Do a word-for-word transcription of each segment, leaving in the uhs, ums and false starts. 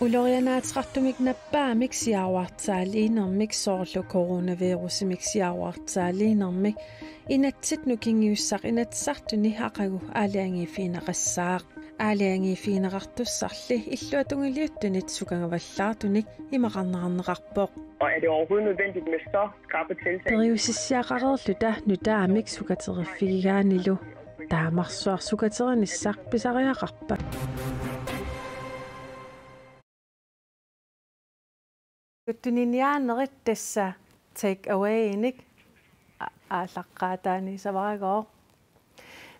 Ulorianaateqartumik nappaamik siaruartaaliinermik soorlu coronavirusimik siaruartaaliinermik inatsit nukingiussaq Inatsisartuni aqagu aalajangiiffigineqassaaq. Aalajangiiffigineqartussarli illuatungiliuttunit sukangavallaartunik imaqarneqarneqarpoq. Og er det overhovedet nødvendigt med så skrappe tiltag? Periusissiaqareerluta nutaamik sukateriffigigaannilu. Taamarsuaq sukaterinissaa pisariaqarpa? Tuniniaanerit tassa take away-inik a-, aallaqqaataaniissavaragooq.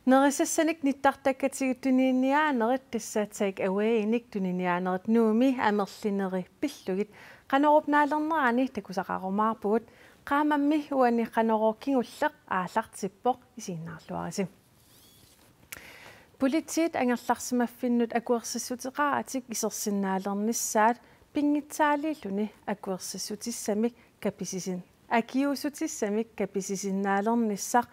Nerisassanik nittartakkatigut tuniniaanerit tassa take away-inik tuniniaanerit Nuummi amerlineri pillugit Qanorup naalernerani takusaqarumaarpugut. Qaamammi uani Qanorooq kingulleq aallartippoq, isiginnaarluarisi. Politiit angerlarsimaffinnut akuersissuteqaratik isersinnaalernissaat pinngitsaaliilluni akuersissutissamik kapisisin-, akiuussutissamik kapisisinnaalernissaq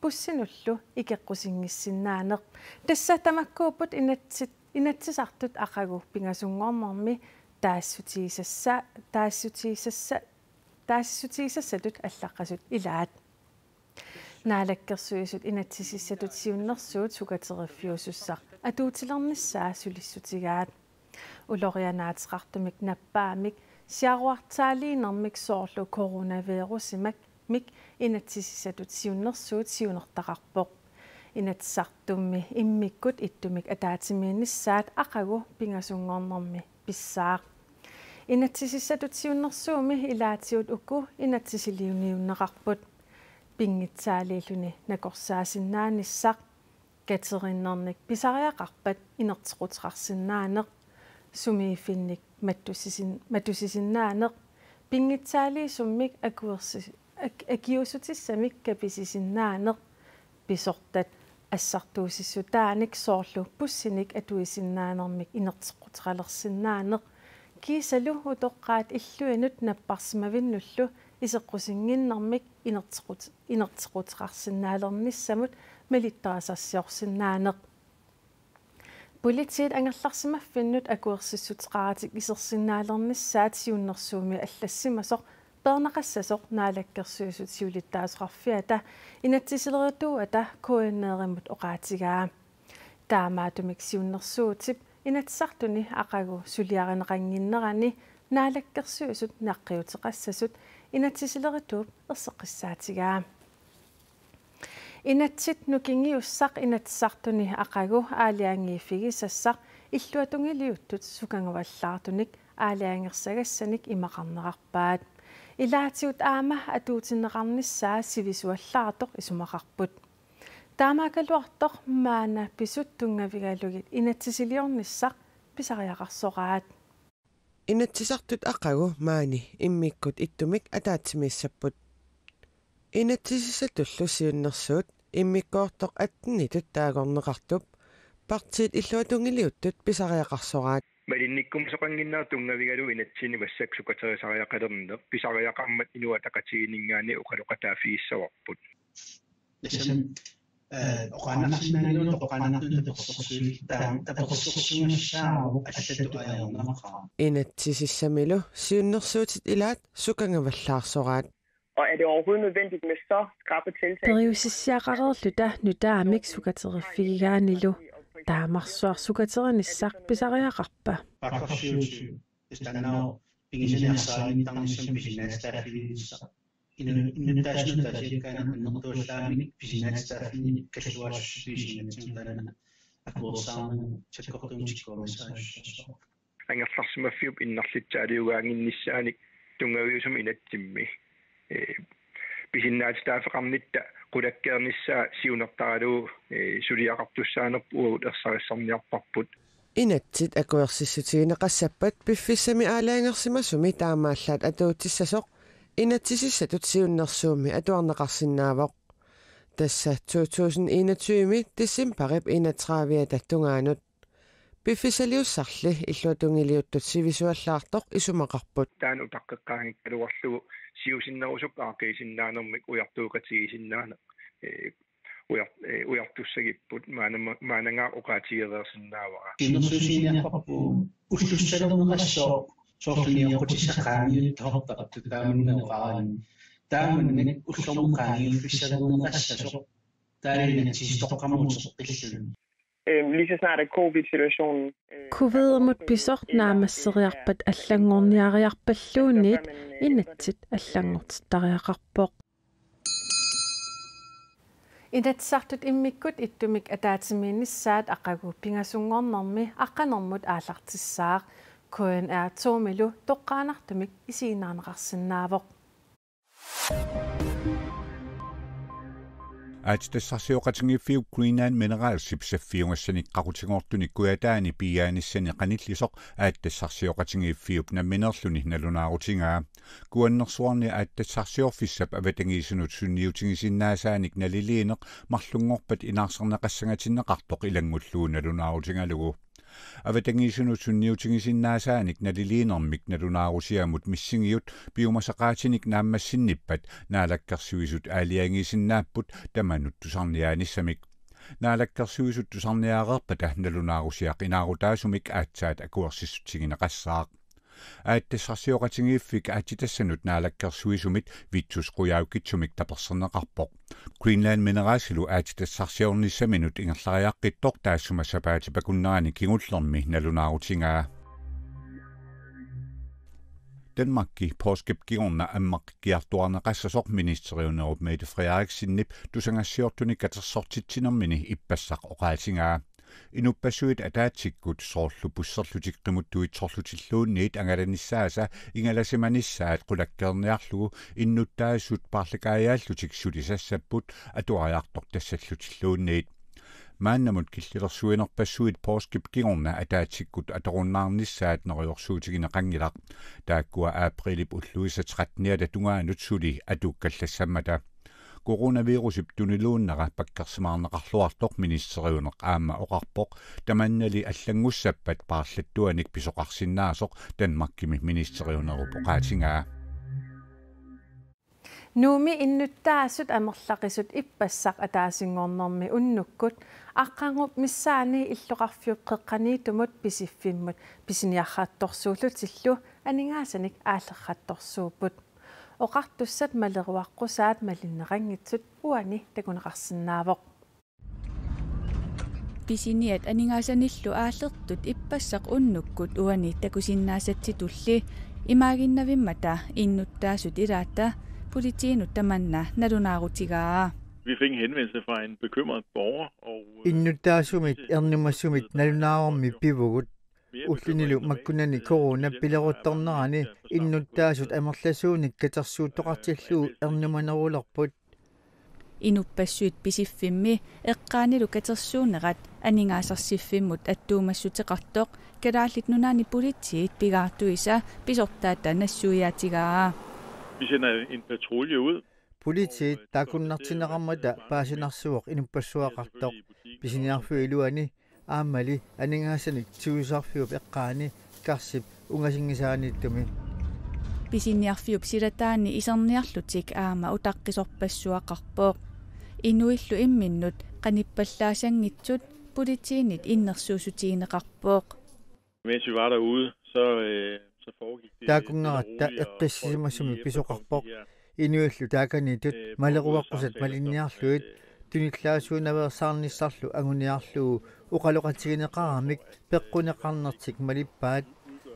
bussinullu ikeqqusinngissinnaaneq. Tassa tamakkuupput inatsit-, inatsisartut aqagu pingasunngornermi taassutigisassa-, taassutigisassa-, taasissutigisassatut allaqqasut ilaat. Naalakkersuisut inatsisissatut siunnersuut sukateriffiusussaq atuutilernissaa sulissutigaat. Ulorianaateqartumik nappaamik siaruartaaliinermik soorlu coronavirusimik inatsisissatut siunnersuut siunertaqarpoq. Inatsisartumi immikkut ittumik ataatsimiinnissaat aqagu pingasunngornermi pissaaq. Inatsisissatut siunnersuummi ilaatigut uku inatsisiliuniunneqarput. Pinngitsaaliilluni nakorsaasinnaanissaq, katerinnernik pisariaqarpat inerteqquteqarsinnaaneq, sumiiffinnik mattusisin-, mattusisinnaaneq, pinngitsaaliissummik akuersi-, ak-, akiuussutissamik kapisisinnaaneq, pisortat assartuussissutaanik soorlu bussinik atuisinnaanermik inerteqquteqalersinnaaneq, kiisalu utoqqaat illuinut napparsimavinnullu iseqqusinnginnermik inerteqqut-, inerteqquteqarsinnaalernissamut malittarisassiorsinnaaneq. Politiit angerlarsimaffinnut akuersissuteqaratik isersinnaalernissaat siunnersuummi allassimasoq peerneqassasoq Naalakkersuisut siulittaasoqarfiata inatsisilerituuata K N R-imut oqaatigaa. Taamaattumik siunnersuutip Inatsisartuni aqagu suliarineqannginnerani Naalakkersuisut naqqiuteqassasut inatsisilerituup erseqqissaatigaa. Inatsit nukingiussaq Inatsisartuni aqagu aalajangiiffigisassaq illuatungiliuttut sukangavallaartunik aalajangersagassanik imaqarneqarpaat. Ilaatigut aamma atuutinneqarnissaa sivisuallaartoq isumaqarput. Taamaakkaluartoq maanna pisut tunngavigalugit inatsisiliornissaq pisariaqarsoraat. Inatsisartut aqagu maani immikkut ittumik ataatsimiissapput. Inatsisissatullu siunnersuut immikkoortoq attenitut taagorneqartup partiit illuatungiliuttut pisariaqarsoraat. Malinnikkumasoqannginnera tunngavigalugu inatsisini massakkut sukaterisariaqalerneq pisariaqarmat Inuit Ataqatigiinninngaanniit oqaloqataaffigissavarput. Tassami, eh, oqaannarsinnaaneruvoq, oqaannartunik tapersersuisut, taam-, tapersersuisussaavoq allatut ajornaqaaq. Inatsisissamilu siunnersuutit ilaat sukangavallaarsoraat. Og er det overhovedet nødvendigt med så skrappe tiltag? Periusissiaqareerluta nutaamik sukateriffigigaannilu. Taamarsuaq sukaterinissaa pisariaqarpa? Paragraf syvogtyve. Tassa taanna pigisaniarsarinnittarnissamut pisinnaatitaaffiginissaa. Inu-, innuttaasunut ataasiakkaanut annertuallaamik pisinnaatitaaffinnik kalluaassuseq pigisinnaatsimut taanna akuersaarneq sakkortuumik tikkuarnissaajussuussaaq. Angerlarsimaffiup innarlitsaaliugaannginnissaanik tunngaviusumik inatsimmi, eh, pisinnaatitaaffeqarnitta qulakkeernissaa siunertaralugu, eh, suliaqartussaanerput uagut ersarissarniarparput. Inatsit akuersissutigineqassappat piffissami aalajangersimasumi taamaallaat atuutissasoq inatsisissatut siunnersuummi atuarneqarsinnaavoq. Tassa to tusind enogtyve decembarip enogtredive-ata tungaanut. Piffissaliussarli illuatungiliuttut sivisuallaartoq isumaqarput. Taanna utaqqeqqaanngikkaluarlugu siusinnerusukkut aaqqiisinnaanermik ujartueqatigiissinnaaneq, eh, ujar-, eh, ujartussagipput maanama-, maanangaaq oqaatigereersinnaavara. Innersuussiniarparput ullussalerneqassasoq soorlu nioqqutissaq qaangiuttortartoq taamannga oqarani. Taamannak ullormut qaangiuffigilerneqassasoq taanna inatsisitoqqamut uteqqilluni. Øhm, lige så snart at covid-situationen, øh, Covidimut pisoq naammasseriarpat allanngorniariarpalluunniit inatsit allanngortittariaqarpoq. Inatsisartut immikkut ittumik ataatsimiinnissaat aqagu pingasunngornermi aqqanermut aallartissaaq. K N R to-milu toqqaannartumik isiginnaarneqarsinnaavoq. Aatsitassarsioqatigiiffiup Greenland Mineralsip saffiugassanik qaqutigoortunik kujataani piiaanissani qanillisoq aatsitassarsioqatigiiffiup nammineerluni nalunaarutigaa. Kuannersuarni aatsitassarsiorfissap avatangiisinut sunniutigisinnaasaannik naliliineq marlunngorpat inaarsarneqassangatinneqartoq ilanngullugu nalunaarutigalugu. Avatangiisinut sunniutigisinnaasaannik naliliinermik nalunaarusiamut missingiut piumasaqaatinik naammassinnippat Naalakkersuisut aalajangiisinnaapput tamanut tusarniaanissamik. Naalakkersuisut tusarniaareerpata nalunaarusiaq inaarutaasumik aatsaat akuersissutigineqassaaq. Aatsitassarsioqatigiiffik aatsitassanut naalakkersuisumit Vittus Qujaukitsumik taperserneqarpoq. Greenland Mineralsilu aatsitassarsiornissaminut ingerlariaqqittoq taassuma sapaatip akunnerani kingullermi nalunaarutigaa. Danmarki poorskip kingorna ammaqqikkiartuaarneqassasoq ministeriunerup Mette Frederiksenip tusagassiortunik katersortitsinermini ippassaq oqaatigaa. Inuppassuit ataatsikkut soorlu busserlutik qimuttuitsorlutilluunniit angalanissaasa ingalasimanissaat qulakkeerniarlugu innuttaasut paarlakaajaallutik sulisassapput atuariartortassallutilluunniit. Maannamut killilersuinerpassuit poorskip kingorna ataatsikkut atorunnaarnissaat neriorsuutigineqanngilaq. Taakkua apriilip ulluisa tretteniata tungaanut suli atuukkallassammata. Coronavirusip tuniluunnera pakkersimaarneqarluartoq ministeriuneq aamma oqarpoq, tamannali allanngussappat paarlattuanik pisoqarsinnaasoq Danmarkimi ministeriunerup oqaatigaa. Nuummi innuttaasut amerlaqisut ippassaq ataasinngornermi unnukkut aqqaneq-missaani illoqarfiup qeqqaniitumut Pisiffimmut pisiniarrattorsuullutillu aningaasanik aallerrattorsuupput. Oqartussat maleruaqqusaat malinneqanngitsut uani takuneqarsinnaavoq. Pisiniat aningaasanillu aallertut ippassaq unnukkut uani takusinnaasatsitulli imaaginnavimmata innuttaasut ilaata politiinut tamanna nalunaarutigaa. Vi fik en henvendelse fra en bekymret borger, og, øh, innuttaasumit ernumasumit nalunaarummi pivugut. Ullunilu makkunani corona pileruttornerani innuttaasut amerlasuunik katersuuttoqartillugu ernumanerulerput. Inuppassuit Pisiffimmi eqqaanilu katersuunnerat aningaasarsiorfimmut attuumassuteqartoq Kalaallit Nunaanni Politiit pigaartuisa pisortaata nassuiaatigaa. Vi sender en patrulje ud. Politiit taakkunnartinneqarmata paasinarsivoq inuppassuaqartoq pisiniarfiup iluani aammali aningaasanik tigusarfiup eqqaani karsip ungasinngisaaniittumi. Pisiniarfiup silataani iserniarlutik aamma utaqqisorpassuaqarpoq. Inuillu imminnut qanippallaasanngitsut politiinit innersuussutigineqarpoq. Mens vi var derude, så, øh, så foregik det stille og roligt, og folk, de, øh, eqqissimasumik pisoqarpoq. Inuillu taakaniittut maleruaqqusat malinniarlugit tunillaasuunaveersaarnissarlu anguniarlugu oqaloqatigineqaramik peqquneqarnertik malippaat.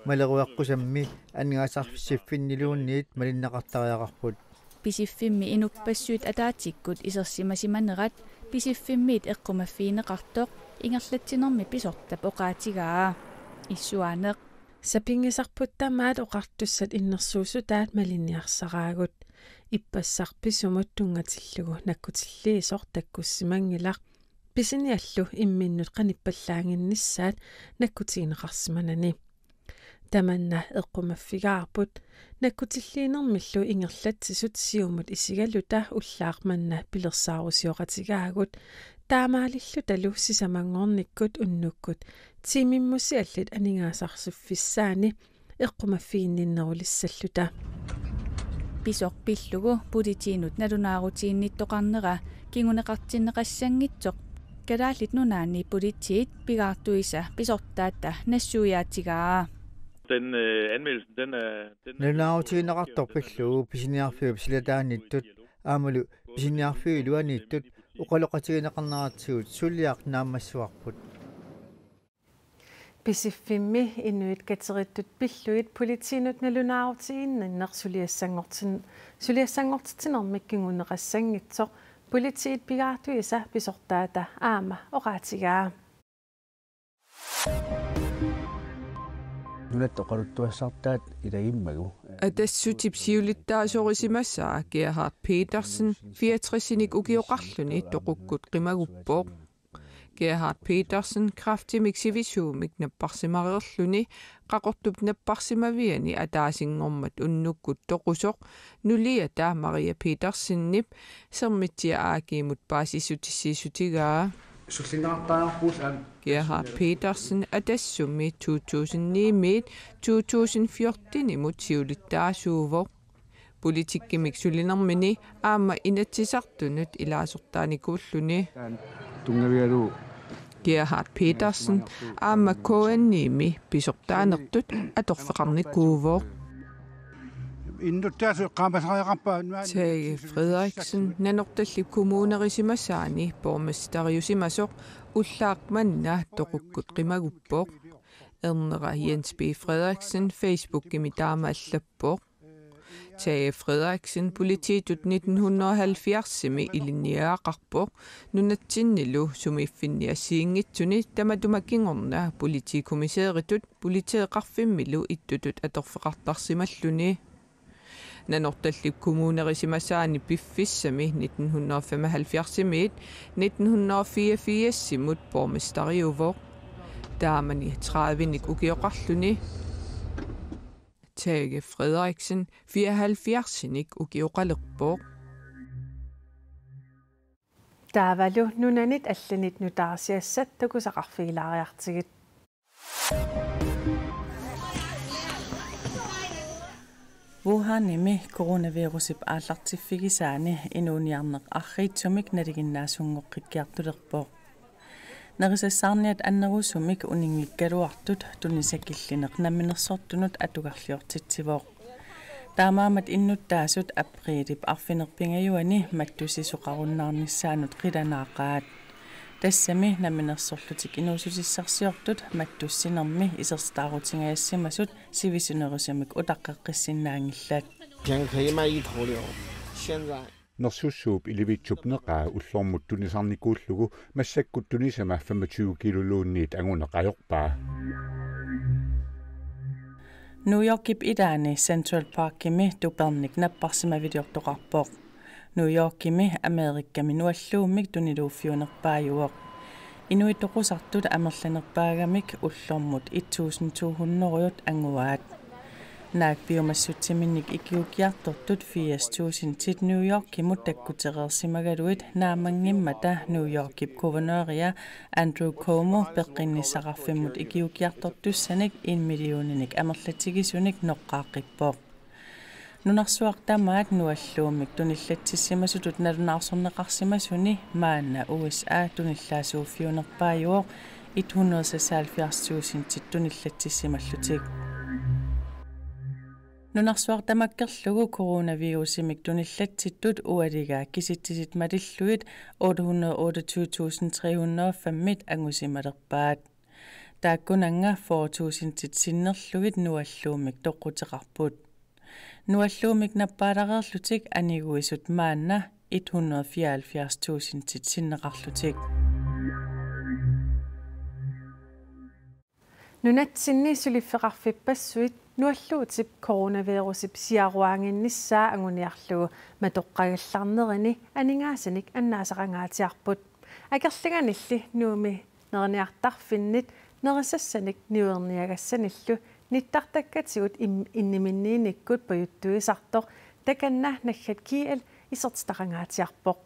Maleruaqqusammi aningaasarsiorfinniluunniit malinneqartariaqarput. Pisiffimmi inuppassuit ataatsikkut isersimasimanerat Pisiffimmiit eqqumaffigineqartoq ingerlatsinermi pisortap oqaatigaa. Issuaaneq. Sapinngisarput tamaat oqartussat innersuussutaat malinniarsaraagut. Ippassaq pisumut tunngatillugu nakkutilliisoq takkussimanngilaq. Pisiniallu imminnut qanippallaannginnissaat nakkutigineqarsimanani. Tamanna eqqumaffigaarput nakkutilliinermillu ingerlatsisut siumut isigaluta ullaaq manna pilersaarusioqatigaagut, taamaalillutalu sisamanngornikkut unnukkut tiimimmusiallit aningaasarsiorfissaanni eqqumaffiginninnerulissalluta. pisoq pillugu politiinut nalunaarutiginnittoqarnera kinguneqartinneqassanngitsoq Kalaallit Nunaanni politiit pigaartuisa pisortaata nassuiaatigaa. Den øh, anmeldelse, den er... Den er... Nalunaarutigineqartoq pillugu pisiniarfiup silataaniittut aammalu pisiniarfiup iluaniittut oqaloqatigineqarneratsigut suliaq naammassivarput. Pisiffimmi inuit katerittut pillugit politiinut nalunaarutiginninneq suliassanngortin-, suliassanngortitsinermik kinguneqassanngitsoq politiit pigaartuisa pisortaata aamma oqaatigaa. Nunatta oqaluttuassartaat ilagimmagu. Atassutip siulittaasorisimasaa Gerhard Petersen fireogtresinik ukioqarluni toqukkut qimaguppoq. Gerhard Petersen kræftimik sivisuumik napparsimareerluni Qaqortup napparsimaviani ataasinngormat unnukkut toqusoq nuliata Maria Petersenip Sermitsiaq A/S-imut paasissutissiissutigaa. Sullinneqartariaqarpugut aamma. Gerhard Petersen Atassumi to tusind ni-miit to tusind fjorten-imut siulittaasuuvoq. Politikkimik sulinermini aamma Inatsisartunut ilaasortaanikuulluni. Tunngavigalugu. Gerhard Petersen aamma K N I-mi pisortaanertut atorfeqarnikuuvoq. Innuttaasut eqqaamasariaqarpaa nuan-. Tage Frederiksen Nanortallip Kommunerisimasaani borgmesteriusimasoq ullaaq manna toqukkut qimaguppoq. Ernera Jens B. Frederiksen Facebookimi taama allappoq. Tage Frederiksen politiitut nitten hundrede og halvfjerds-imi ilinniagaqarpoq nunatsinnilu sumiiffinni assigiinngitsuni tamatuma kingorna politikommissæritut politeeqarfimmilu ittutut atorfeqartarsimalluni. Nanortallip Kommunerisimasaani piffissami nitten hundrede og femoghalvfjerds-imiit nitten hundrede og fireogfirs-imut borgmesteriuvoq. Taamani tredivenik ukioqarluni. Tage Frederiksen fireoghalvfjerds-inik ukioqalerpoq. Taavalu nunanit allanit nutaarsiassat takusaqarfigilaariartigit. Wuhanimi coronavirusip aallartiffigisaani inuuniarneq arriitsumik nalinginnaasunngooqqikkiartulerpoq. Nerisassaarniat annerusumik uninngikkaluartut tunisakillineq namminersortunut atugarliortitsivoq. Taamaammat innuttaasut apriilip arfineq-pingajuani mattussisoqarunnaarnissaannut qilanaaqaat. Tassami namminersorlutik inuussutissarsiortut mattussinermi isertitaarutingajassimasut sivisunerusumik utaqqeqqissinnaanngillat. 钱可以卖一头牛，现在 Nersussuup ilivitsup neqaa ullormut tunisarnikuullugu massakkut tunisama femogtyve kiloluunniit anguneq ajorpaa. New Yorkip ilaani Central Parkimi tupernik napparsimaviliortoqarpoq. New Yorkimi Amerikami nualluummik tuniluuffiunerpaajuvoq. Inuit toqusartut amerlanerpaagamik ullormut et tusind to hundrede anguaat. Naak piumassutsiminnik ikiuukkiartortut firs tusindit New Yorkimut takkutereersimagaluit naammanngimmata New Yorkip guvernøria Andrew Cuomo peqqinnissaqarfimmut ikiuukkiartortussanik en millioninik amerlatigisunik noqqaaqqippoq. Nunarsuaq tamaat nualluummik tunillatsissimasutut nalunaarsorneqarsimasuni maanna U S A tunillaasuuffiunerpaajuvoq et hundrede seksoghalvfjerds tusindit tunillatsissimallutik. Nunarsuaq tamakkerlugu coronavirusimik tunillatsittut ualigaa kisitsisit malillugit otte hundrede otteogtyve tusind tre hundrede og fem-it angusimalerpaat. Taakkunannga fyrre tusindit sinnerlugit nualluummik toqquteqarput. Nualluummik nappaalareerlutik aniguisut maanna et hundrede fireoghalvfjerds tusindit sinneqarlutik. Nunatsinni suliffeqarfippassuit nualluutip coronavirusip siaruaannginnissaa anguniarlugu matoqqagallarnerini aningaasanik annaasaqangaatsiarput. Akerlianilli Nuummi neriniartarfinnit nerisassanik niuerniagassanillu nittartakkatigut im-, inniminniinikkut pajuttuisartoq takanna naggat G L isertitaqangaatsiarpoq.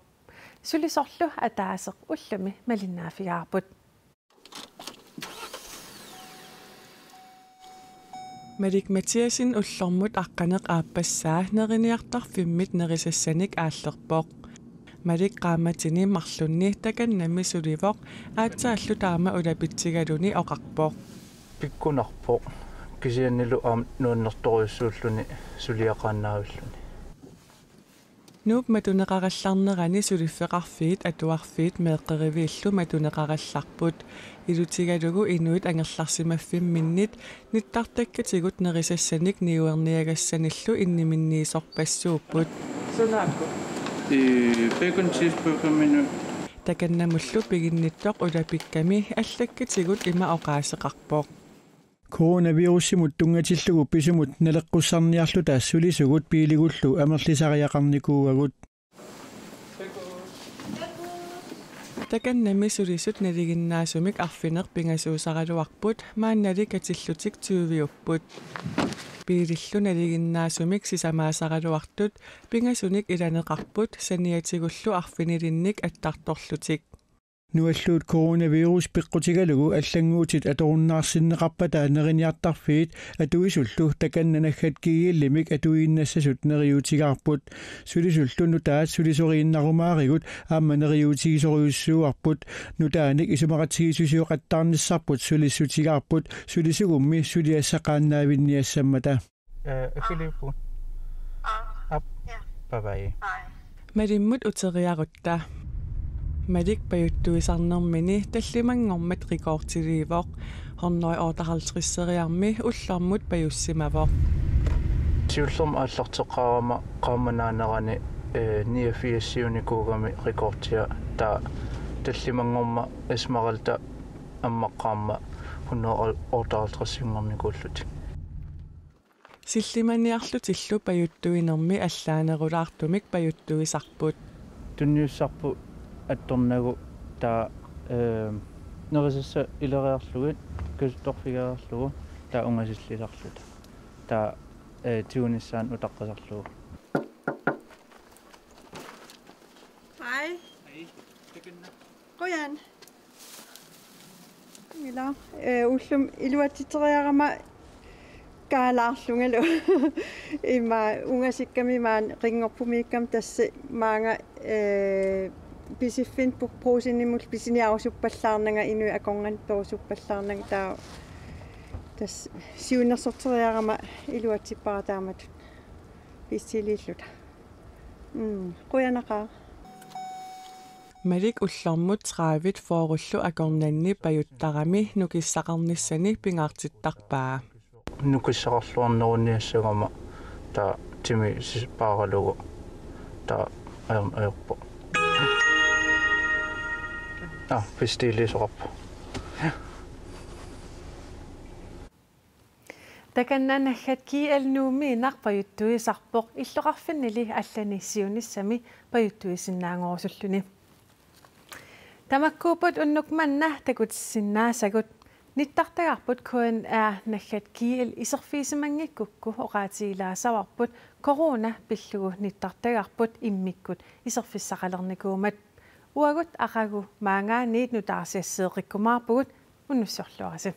Sulisorlu ataaseq ullumi malinnaaffigaarput. Malik Mathiassen ullormut aqqaneq-aappassaa neriniartarfimmit nerisassanik aallerpoq. Malik qaammatini marlunni takannami sulivoq, aatsaallu taama ulapitsigaluni oqarpoq: Pikkunarpoq, kisiannili aamma nuannertorujussuulluni suliaqaannaavilluni. Nuup matuneqarallarnerani suliffeqarfiit atuarfiit meeqqeriviillu matuneqarallarput. Ilutigalugu inuit angerlarsimaffimminnit nittartakkatigut nerisassanik niuerniagassanillu inniminniisorpassuupput. Sunaakku? Ee, bacon cheeseburger menu. Takannamullu piginnittoq ulapikkami allakkatigut ima oqaaseqarpoq: Coronavirusimut tunngatillugu pisumut naleqqussarniarluta sulisugut biiligullu amerlisariaqarnikuuagut. Takannami sulisut nalinginnaasumik arfineq-pingasuusaraluarput, maannali katillutik tyviupput. Biilillu nalinginnaasumik sisamaasaraluartut pingasunik ilaneqarput, saniatigullu arfinilinnik attartorlutik. Nualluut coronavirus peqqutigalugu allannguutit atorunnaarsinneqarpata neriniartarfiit atuisullu takanna naggat G L-imik atuiinnassasut neriuutigaarput. Sulisullu nutaat sulisoriinnarumaarigut aamma neriuutigisorujussuuarput. Nutaanik isumaqatigiissusioqattaarnissarput sulissutigaarput, sulisugummi suliassaqaannaavinniassammata. Eh, akiliippugut. Aap. Ja. Bye bye. Bye. Malimmut uteriarutta. Malik pajuttuisarnermini tallimanngormat rekordiliivoq. Hundrede otteoghalvtredseriarmi ullormut pajussimavoq. Siullermik aallarteqqaarama qaammanaanerani, eh, niogfirsiunikuugami rekordia, taava tallimanngormat Esmeralda ammaqqaarama hundrede otteoghalvtredsinngornikuullutik. Sillimaniarlutillu pajuttuinermi allaanerulaartumik pajuttuisarput. Tunniussarput attornagu taava, eh, nerisassat ileriarlugit kassuttorfigereerlugu taava ungasillisarluta. Taava, eh, tigunissaanut utaqqisarlugu. Hej. Hej. Qujan. Ila, eh, ullumi iluatsiteriarama kaalaarlungalu. Ima ungasikkami maani rinngorpumiikkami tassa maanga, eh, pisiffinni Bru-, Brugsenimut pisiniarusuppallaarnanga, inuit akornanni perusuppallaarnanga, taava tassa siunnersorteriarama iluatsippara taamatut bestiliilluta. Mm, qujanaqaaq. Malik ullormut tredive fyrrellu akornanni pajuttarami nukissaqarnissani pingaartittarpaa. Nukissaqarluarneruniassagama taava timi sis-, paaralugu taava ajor-, ajorpoq. Ah, bestiliisoqarpoq. Takanna naggat G L Nuummiinnaq pajuttuisarpoq, illoqarfinnili allani siunissami pajuttuisinnaanngorusulluni. Tamakkuupput unnuk manna takutissinnaasagut. Nittartagarput K N R naggat G L iserfigisimanngikkukku oqaatigilaasavarput corona pillugu nittartagarput immikkut iserfissaqalernikuummat. Uagut aqagu maanngaanniit nutaarsiassiiqqikkumaarpugut, unnussiorluarisi.